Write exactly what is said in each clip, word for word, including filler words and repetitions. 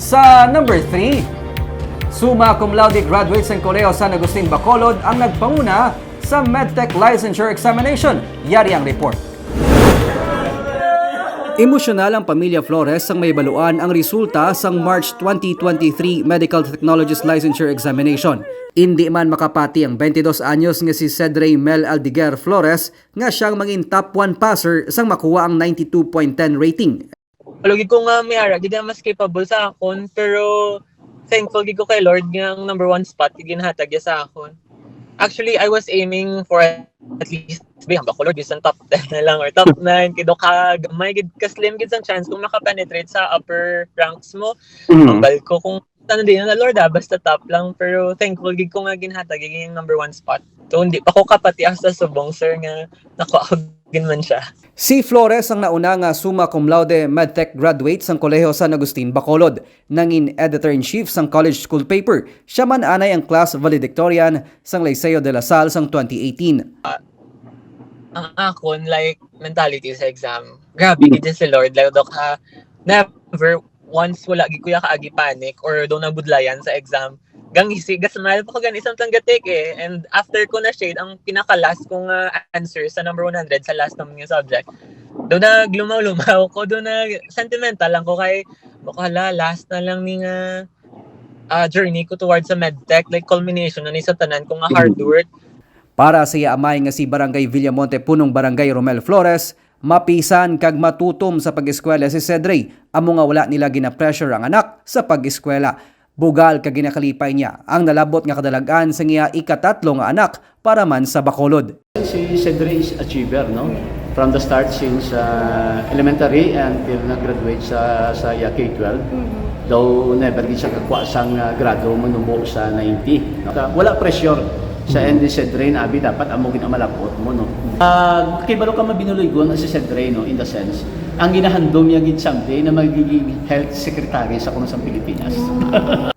Sa number three, summa cum laude graduate sang Kolehiyo San Agustin Bacolod ang nagpanguna sa Medtech Licensure Examination. Yari ang report. Emosyonal ang pamilya Flores sang mahibaluan ang resulta sang March twenty twenty-three Medical Technologist Licensure Examination. Indi man makapati ang twenty-dos anyos nga si Cedrey Mel Aldiger Flores nga siyang mangin top one passer sang makuha ang ninety-two point ten rating. Wala gid ko nga may ara gid nga mas capable sa akon, pero thankful gid ko kay Lord nga ang number one spot gid ginhatag niya sa akon. Actually, I was aiming for at least, be, hambal ko, Lord, bisan top ten na lang or top nine, kay daw ka gamay gid, ka slim gid sang chance kung makapenetrate sa upper ranks mo. Mm. Hambal ko kung ano, di na, Lord, ah, basta top lang. Pero thankful gid ko nga ginhatag gid ang number one spot. So, hindi pa ko kapati sa subong, sir, nga nakuha ko gid man siya. Si Flores ang nauna nga summa cum laude medtech graduate sang Kolehiyo San Agustin Bacolod. Nangin editor-in-chief sang college school paper. Siya man anay ang class valedictorian sang Liceo de la Salle sang twenty eighteen. Ang akon, like, mentality sa exam, grabe gid si Lord. Like, daw ka, never once wala gid ko ya kaagi panic or daw nabudlayan sa exam. Gangisi, gasmile pa ko gani samtang ga-take eh. And after ko na-shade ang pinaka-last kong, ah, answer sa number one hundred sa last naman nga subject, daw naglumaw-lumaw ko, daw na sentimental lang ko kay, baka hala, last na lang ni nga, ah, journey ko towards sa medtech, like, culmination na ni sa tanan ko nga hard work. Para sa iya amay nga si Barangay Villamonte Punong Barangay Romel Flores, mapisan kag matutom sa pag-eskwela si Cedrey, amo nga wala nila gina-pressure ang anak sa pag-eskwela. Bugal kag ginakalipay niya ang nalabot nga kadalag-an sang iya ikatatlo nga anak para man sa Bacolod. Si Cedrey is achiever, no? From the start, since, uh, elementary until nag-graduate sa, sa iya K twelve, daw never gid siya kakuha sang, uh, grado manubo sa ninety, no? Ka-, wala pressure sa end ni Cedrey na abi dapat amo gid ang malabot mo, no? Ah, kay balo ka mabinuloy gon si Cedrey, no, in the sense, ang ginahandom niya gid someday na magiging health secretary sa kuno sang Pilipinas.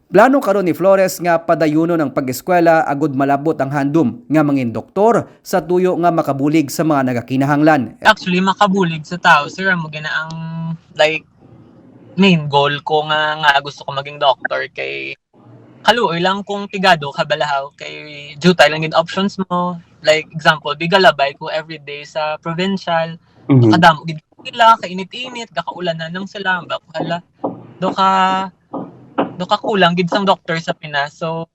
Plano karon ni Flores nga padayunon ang pag-eskwela agud malabot ang handom nga mangin doktor sa tuyo nga makabulig sa mga nagakinahanglan. Actually, makabulig sa tao, sir, amo gina ang, like, main goal ko nga, nga gusto ko maging doktor kay kaluoy lang kung pigado ka balahaw kay diutay lang gid options mo. Like, example, bigalabay ko everyday sa provincial, kadamo gid sila, kainit-init, gakaulanan lang sila, bako hala. Do ka, do ka kulang gid sang doktor sa Pinas. So,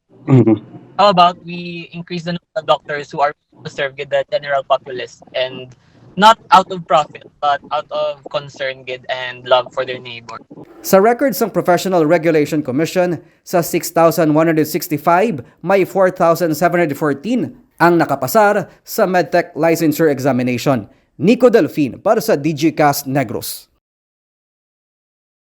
how about we increase the number of doctors who are to serve gid the general populace and not out of profit, but out of concern gid and love for their neighbor. Sa record sang Professional Regulation Commission, sa six thousand one hundred sixty-five, may four thousand seven hundred fourteen ang nakapasar sa Medtech Licensure Examination. Nico Delfin para sa Digicast Negros.